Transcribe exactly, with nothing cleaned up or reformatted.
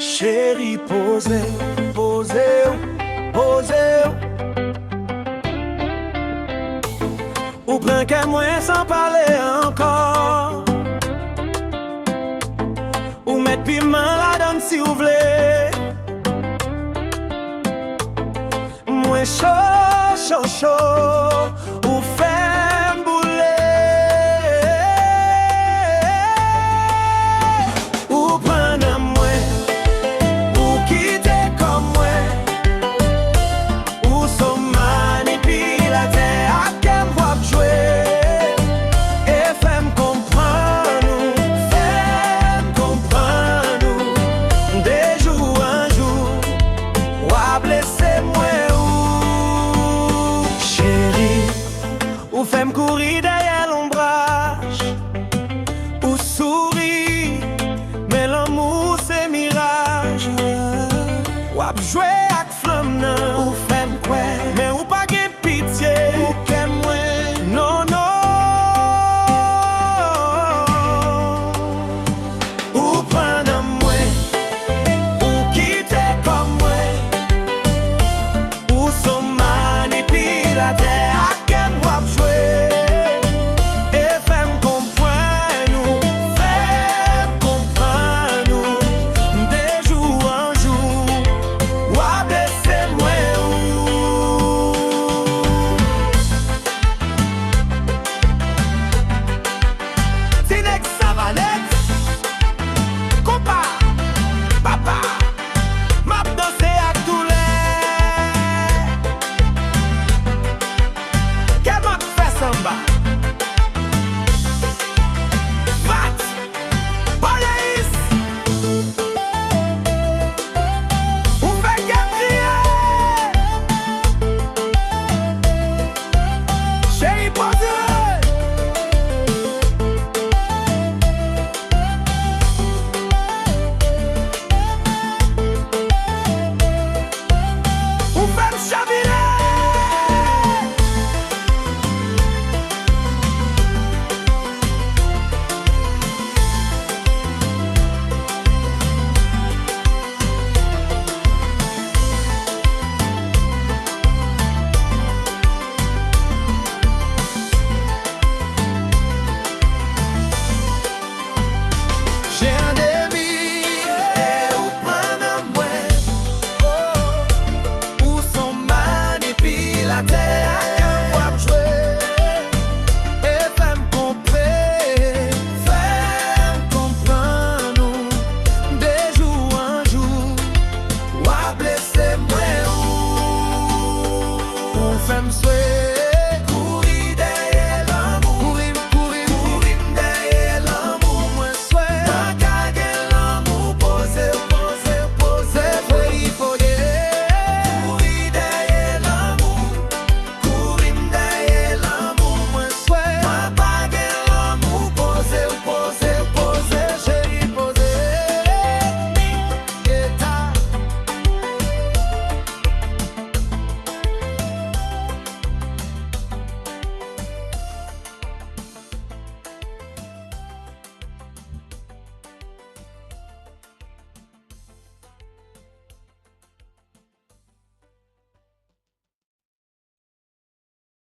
Cheri, poze w, poze w, poze w. Ou pran kè mwen san pale ankò. Ou met piman ladann si w vle. Mwen cho, cho, cho. Ou fè m boule. Ou pran nanm mwen. Ou kite kò mwen. Ou se yon manipilatè, ak kè m w ap jwe. E fè m konprann ou, fè m konprann ou. De jou an jou, w a blese mwen, ou. Cheri, ou fè m kouri dèyè lonbraj. Ou souri, men lanmou se miraj. W ap jwe